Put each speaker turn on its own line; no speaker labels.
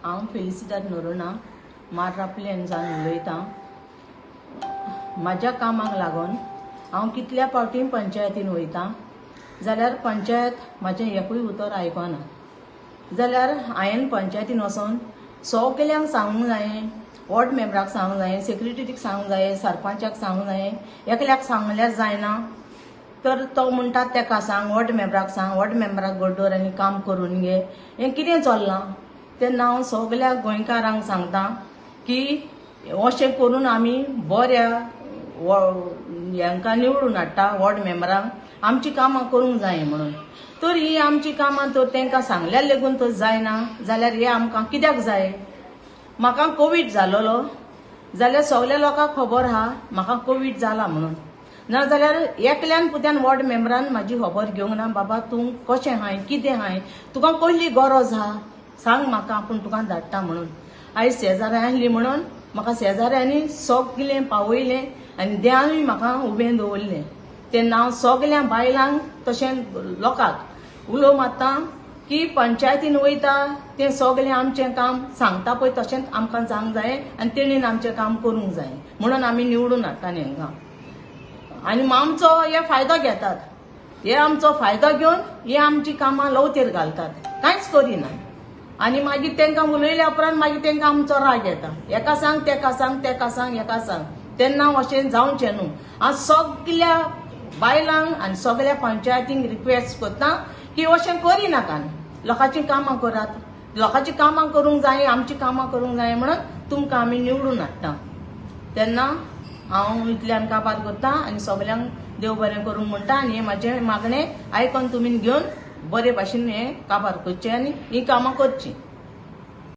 हांव फेलिसिदाद नोरोना मार्राप्लेन जावन उलयतां. म्हाज्या कामाक लागून हांव कितल्या फावटी पंचायतीन वयता जाल्यार पंचायत म्हाजें एकूय उतर आयकना. जाल्यार हांवें पंचायतीन वचोन सगल्यांक सांगूंक जायें, वॉर्ड मेंबराक सांगूंक जायें, सेक्रेटरीक सांगूंक जायें, सरपंचाक सांगूंक जायें. एकल्याक सांगल्यार जायना तर तो म्हणटा तेका सांग, वॉर्ड मेंबराक सांग, वॉर्ड मेंबराक गड्डोर आनी काम करून घे. हें कितें चल्लां? तेन्ना हांव सगल्या गोंयकारांक सांगता की अशें करून आमी बऱ्या हांकां निवडून हाडटा, वॉर्ड मेंबरांक आमची कामां करूंक जाय म्हणून. तर ही आमची कामां तर तांकां सांगल्यार लेगून तर जायना जाल्यार हे आमकां कित्याक जाय? म्हाका कोवीड जालोलो जाल्यार सगल्या लोकांक खबर आहा म्हाका कोवीड जाला म्हणून. ना जाल्यार एकल्यान पुत्यान वॉर्ड मेंबरान म्हाजी खबर घेवंक ना, बाबा तूं कशें आहाय, कितें आहाय, तुका कसली गरज आहा सांग म्हाका, आपूण तुका धाडटा म्हणून. आयज शेजाऱ्यां आसली म्हणून म्हाका शेजाऱ्यांनी सगलें पावयलें आनी देवानूय म्हाका उबें दवरलें. तेन्ना हांव सगल्या बायलांक तशें लोकांक उलो मारता की पंचायतीन वयता तें सगलें आमचें काम सांगता पळय तशेंच आमकां जावंक जाय आनी तेणीन आमचें काम करूंक जाय म्हणून आमी निवडून हाडटा हांकां. आनी आमचो हे फायदो घेतात, हे आमचो फायदो घेवन हे आमची कामां लवतेर घालतात, कांयच करिना. आनी मागीर तांकां उलयल्या उपरांत मागीर तांकां आमचो राग येता, एका सांग तेका सांग, तेका सांग एका सांग. तेन्ना अशें जावचें न्हू. हांव सगल्या बायलांक आनी सगल्या पंचायतींक रिक्वेस्ट करता की अशें करिनाका, लोकांची कामां करात, लोकांची कामां करूंक जाय, आमची कामां करूंक जाय म्हणून तुमकां आमी निवडून हाडटा. तेन्ना हांव इतल्यान काबार करता आनी सगल्यांक देव बरें करूंक म्हणटा. आनी हें म्हाजें मागणें आयकून तुमी घेवन बरे भाशेन हें काबार करचें आनी हीं कामां करचीं.